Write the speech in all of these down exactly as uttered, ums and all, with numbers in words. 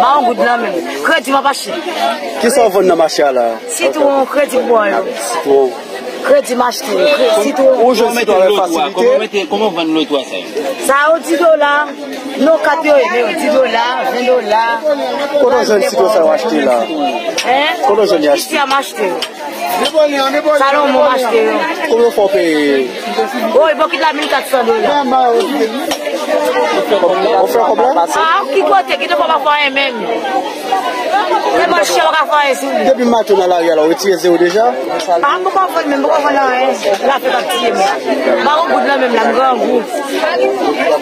Mawon goud lan menm. Kredi m ap achte. Kisa w vann nan mache a la? Sitwon, kredi pou bò yo. Sitwon. Kredi m achte. Kre-, sitwon. Ou jwenn sitwon avèk fasilite? Kòman w mete, kòman w vann lotwa sa yo? Sa yo di dola. Non, kat yo ye, men yo di dola, ven dola. Kote w jwenn sitwon sa yo achte la? Hein? Kote w jwenn yo achte? Isi a m achte yo. Salomon m achte yo. Konbyen w fè w peye? Woy, bokit la mil kat san dola. Ou fè kòb la? Ah, ki kote? Ki te fè w pa fè anyen menm? Tèlman chè, w ka fè anyen sou li. Depi maten w nan lari a la, w retire zewo deja? Ah, m poko vann menm, m poko vann anyen. Lafè k ap tiye m. M pa gon goud nan men m la, m grangou.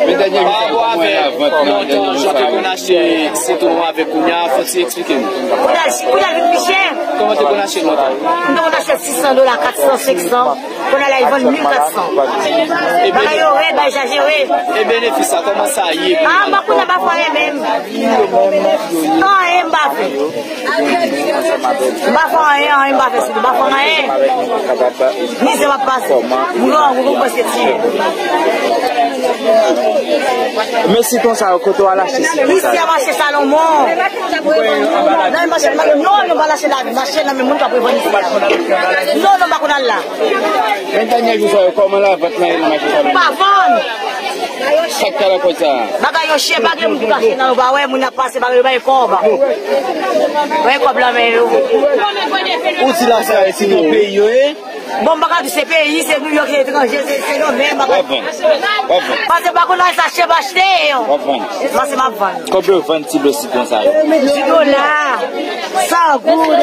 Men dènye jou sa, kòman lavant nan dènye jou sa yo? Jan te konn achte sitwon avèk kounye a, fò ti eksplike nou. Kounye a, kounye a vin pi chè. Kòman te konn achte l lontan? M te konn achte sis san dola, kat san, senk san. Kounye a la, li vann mil kat san. Bagay yo rèd, bagay egzajere. E benefis sa, kòman sa ye pou nou? Ah, m pa konn, m pa fè anyen menm. Anyen m pa fè. M pa fè anyen, anyen m pa fè sou li, m pa fè anyen. Mizè m ap pase. M grangou, m prèske tiye. Men sitwon sa yo, kote w al achte sitwon sa yo? Isi a mache Salomon. Nan mache, non, nou pa al achte la, mache nan men moun k ap revann isi a. Non, non, m pa konn al la. Men dènye jou sa yo, kòman lavant lan ye nan mache Salomon? Pa vann. Sa k ka lakòz sa? Bagay yo chè, pa gen moun ki ka fè nan yo, pa wè moun ap pase, bagay yo bay kòb. Bay kòb nan men yo. Ou di la se Ayiti nan peyi yo ye? Bon, m pa ka di se peyi, se Nouyòk, se etranje, se, se nan men, m pa ka. W ap vann. W ap vann. Pase pa konn sa chè m achte yo. W ap vann. Pase m ap vann. Konbyen w vann ti dlo sitwon sa yo? Di dola. San goud.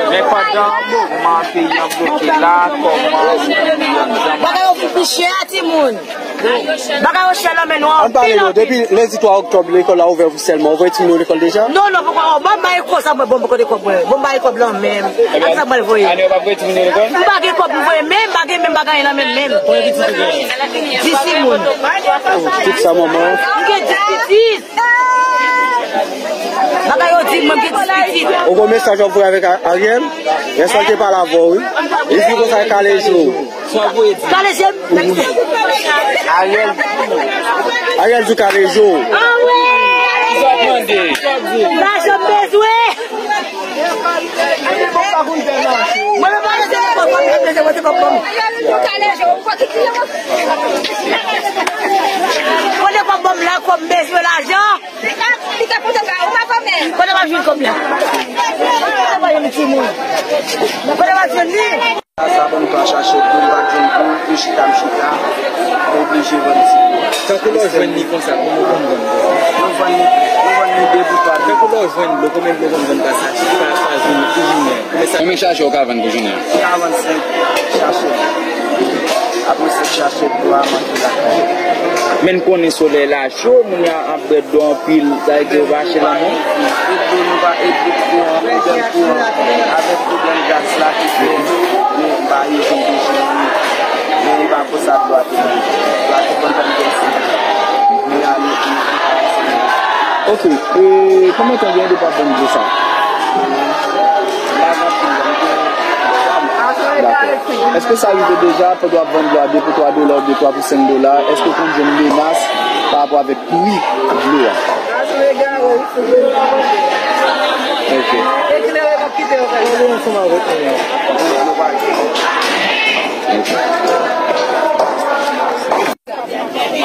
Men pandan moman peyi an bloke la, kòman ou menm menm jan? Bagay yo vin pi chè, timoun. Bagay yo chè nan men nou anpil, anpil. Ann pale nou, depi lendi twa òktòb, lekòl la ouvè ofisyèlman. Ou voye timoun yo lekòl deja? Non, non, poko. Bon, m pa gen kòb sa, mwen, bon, m pa gen kòb, mwen. Bon, m pa gen kòb lan menm. Ak sa m pral voye. Ane yo p ap voye timoun yo lekòl? M pa gen kòb pou voye menm, m pa gen menm bagay nan men m menm. Dis timoun. Tout sa manman. M gen dis pitit. Bagay yo di, mwen gen dis pitit. Ou gon mesaj w ap voye avèk A-, Ariel? Yè swa l te pale avè w, wi. Li di konsa, kale je w. Kale je m. Ariel. Ariel di w kale je w. Ah wi. Lajan m bezwen. Mwen menm pa bezwen kòb, mwen bezwen kòb, mwen bezwen kòb. Kote kòb ban m la, kòb m bezwen lajan. Kote w ap jwenn kòb la? Kote w ap jwenn timoun? Kote w ap jwenn li? Sa ban m twa chache dlo, m pa t jwenn dlo, m chita, m chita, m oblije vann ti dlo. Tankou lè w jwenn li konsa, kòman w konn vann li? Nou vann li, nou vann li de pou twa dlo. Tankou lè w jwenn dlo, konbyen dlo w konn vann pa sachè, pa, pa jounen, pou jounen an? Konbyen sa? Konbyen sachè w ka vann pou jounen an? Karannsenk sachè. Apre senk sachè dlo a, m antre lakay. Men n konnen solèy la cho, moun yo ap bwè dlo anpil, sa vle di yo pa achte lanmò. E dlo nou pa, e dlo kouran, pwoblèm kouran, avèk pwoblèm gaz la ki fè nou pa rive deje. Men e pa pou sa dlo a te manje. Dlo a te konn ban m kèk sou. Men ane ki Ok, e konbyen tan gen depi w ap vann dlo sa? Dakò. Èske sa rive deja, pandan w ap vann dlo a de pou twa dola oubyen twa pou senk dola, èske w konn jwenn menas pa rapò avèk pri dlo a? Ok. Ok.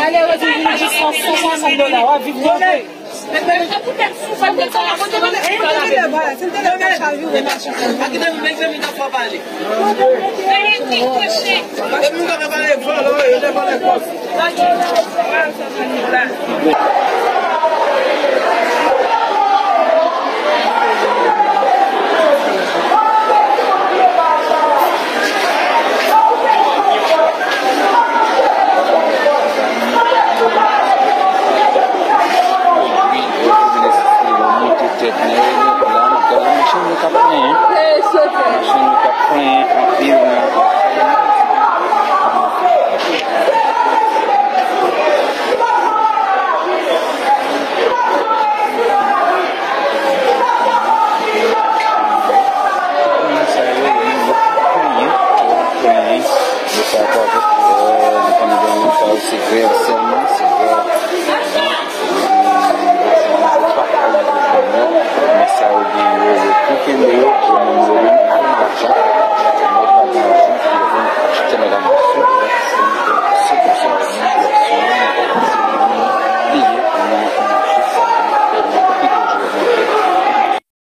Ale, rete vini jis san, san swasant dola, w ap viv byen. Monte tèt nèg la, n ap gade machin yo k ap plenyen. Machin yo k ap plenyen anpil nan. Moun sa yo, yo menm, yo pa plenyen, yo pa plenyen. Yo pa avèk, euh, depandamman sa yo, se grèv sèlman, se grèv. kenbe yo.